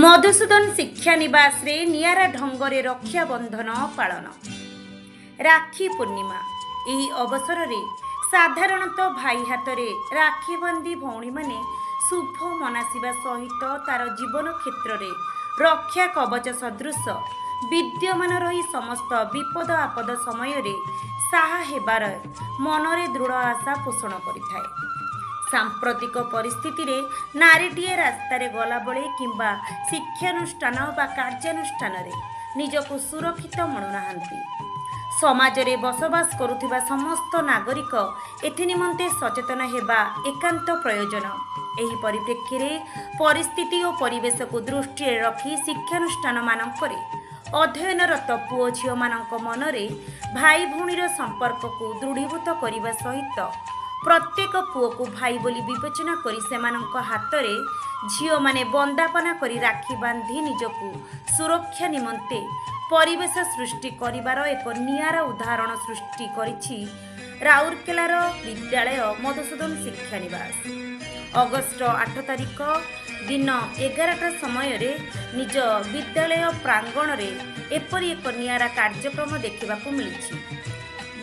ମଧୁସୂଦନ ଶିକ୍ଷା ନିବାସରେ ନିଆରା ଢଙ୍ଗରେ ରକ୍ଷାବନ୍ଧନ ପାଳନ। ରାକ୍ଷୀ ପୂର୍ଣ୍ଣିମା ଏହି ଅବସରରେ ସାଧାରଣତଃ ଭାଇ ହାତରେ ରାକ୍ଷୀ ବାନ୍ଧି ଭଉଣୀମାନେ ଶୁଭ ମନାସିବା ସହିତ ତାର ଜୀବନ କ୍ଷେତ୍ରରେ ରକ୍ଷା କବଚ ସଦୃଶ ବିଦ୍ୟମାନ ରହି ସମସ୍ତ ବିପଦ ଆପଦ ସମୟରେ ସାହା ହେବାର ମନରେ ଦୃଢ଼ ଆଶା ପୋଷଣ କରିଥାଏ। ସାମ୍ପ୍ରତିକ ପରିସ୍ଥିତିରେ ନାରୀଟିଏ ରାସ୍ତାରେ ଗଲାବେଳେ କିମ୍ବା ଶିକ୍ଷାନୁଷ୍ଠାନ ବା କାର୍ଯ୍ୟାନୁଷ୍ଠାନରେ ନିଜକୁ ସୁରକ୍ଷିତ ମଣୁନାହାନ୍ତି। ସମାଜରେ ବସବାସ କରୁଥିବା ସମସ୍ତ ନାଗରିକ ଏଥି ନିମନ୍ତେ ସଚେତନ ହେବା ଏକାନ୍ତ ପ୍ରୟୋଜନ। ଏହି ପରିପ୍ରେକ୍ଷୀରେ ପରିସ୍ଥିତି ଓ ପରିବେଶକୁ ଦୃଷ୍ଟିରେ ରଖି ଶିକ୍ଷାନୁଷ୍ଠାନମାନଙ୍କରେ ଅଧ୍ୟୟନରତ ପୁଅ ଝିଅମାନଙ୍କ ମନରେ ଭାଇ ଭଉଣୀର ସମ୍ପର୍କକୁ ଦୃଢ଼ୀଭୂତ କରିବା ସହିତ ପ୍ରତ୍ୟେକ ପୁଅକୁ ଭାଇ ବୋଲି ବିବେଚନା କରି ସେମାନଙ୍କ ହାତରେ ଝିଅମାନେ ବନ୍ଦାପନା କରି ରାକ୍ଷୀ ବାନ୍ଧି ନିଜକୁ ସୁରକ୍ଷା ନିମନ୍ତେ ପରିବେଶ ସୃଷ୍ଟି କରିବାର ଏକ ନିଆରା ଉଦାହରଣ ସୃଷ୍ଟି କରିଛି ରାଉରକେଲାର ବିଦ୍ୟାଳୟ ମଧୁସୂଦନ ଶିକ୍ଷା ନିବାସ। ଅଗଷ୍ଟ 8 ତାରିଖ ଦିନ 11ଟା ସମୟରେ ନିଜ ବିଦ୍ୟାଳୟ ପ୍ରାଙ୍ଗଣରେ ଏପରି ଏକ ନିଆରା କାର୍ଯ୍ୟକ୍ରମ ଦେଖିବାକୁ ମିଳିଛି।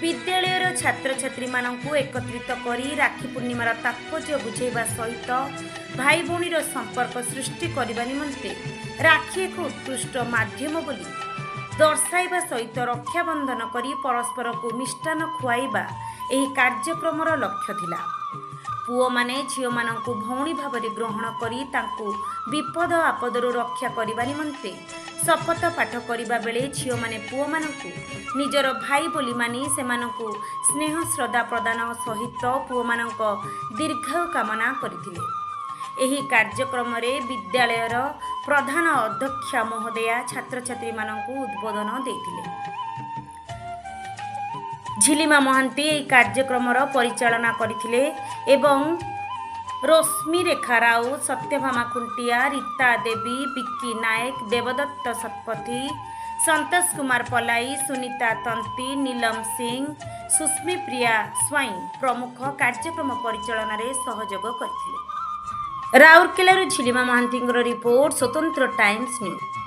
ବିଦ୍ୟାଳୟର ଛାତ୍ରଛାତ୍ରୀମାନଙ୍କୁ ଏକତ୍ରିତ କରି ରାକ୍ଷୀ ପୂର୍ଣ୍ଣିମାର ତାତ୍ପର୍ଯ୍ୟ ବୁଝାଇବା ସହିତ ଭାଇ ଭଉଣୀର ସମ୍ପର୍କ ସୃଷ୍ଟି କରିବା ନିମନ୍ତେ ରାକ୍ଷୀ ଏକ ଉତ୍କୃଷ୍ଟ ମାଧ୍ୟମ ବୋଲି ଦର୍ଶାଇବା ସହିତ ରକ୍ଷାବନ୍ଧନ କରି ପରସ୍ପରକୁ ମିଷ୍ଟାନ୍ନ ଖୁଆଇବା ଏହି କାର୍ଯ୍ୟକ୍ରମର ଲକ୍ଷ୍ୟ ଥିଲା। ପୁଅମାନେ ଝିଅମାନଙ୍କୁ ଭଉଣୀ ଭାବରେ ଗ୍ରହଣ କରି ତାଙ୍କୁ ବିପଦ ଆପଦରୁ ରକ୍ଷା କରିବା ନିମନ୍ତେ ଶପଥ ପାଠ କରିବା ବେଳେ ଝିଅମାନେ ପୁଅମାନଙ୍କୁ ନିଜର ଭାଇ ବୋଲି ମାନି ସେମାନଙ୍କୁ ସ୍ନେହ ଶ୍ରଦ୍ଧା ପ୍ରଦାନ ସହିତ ପୁଅମାନଙ୍କ ଦୀର୍ଘାୟୁ କାମନା କରିଥିଲେ। ଏହି କାର୍ଯ୍ୟକ୍ରମରେ ବିଦ୍ୟାଳୟର ପ୍ରଧାନ ଅଧ୍ୟକ୍ଷା ମହୋଦୟା ଛାତ୍ରଛାତ୍ରୀମାନଙ୍କୁ ଉଦ୍ବୋଧନ ଦେଇଥିଲେ। ଝିଲିମା ମହାନ୍ତି ଏହି କାର୍ଯ୍ୟକ୍ରମର ପରିଚାଳନା କରିଥିଲେ ଏବଂ ରଶ୍ମିରେଖା ରାଉତ, ସତ୍ୟଭାମା ଖୁଣ୍ଟିଆ, ରୀତା ଦେବୀ, ବିକି ନାୟକ, ଦେବଦତ୍ତ ଶତପଥୀ, ସନ୍ତୋଷ କୁମାର ପଲାଇ, ସୁନିତା ତନ୍ତି, ନୀଲମ ସିଂ, ସୁସ୍ମିପ୍ରିୟା ସ୍ୱାଇଁ ପ୍ରମୁଖ କାର୍ଯ୍ୟକ୍ରମ ପରିଚାଳନାରେ ସହଯୋଗ କରିଥିଲେ। ରାଉରକେଲାରୁ ଝିଲିମା ମହାନ୍ତିଙ୍କର ରିପୋର୍ଟ, ସ୍ୱତନ୍ତ୍ର ଟାଇମ୍ସ ନ୍ୟୁଜ୍।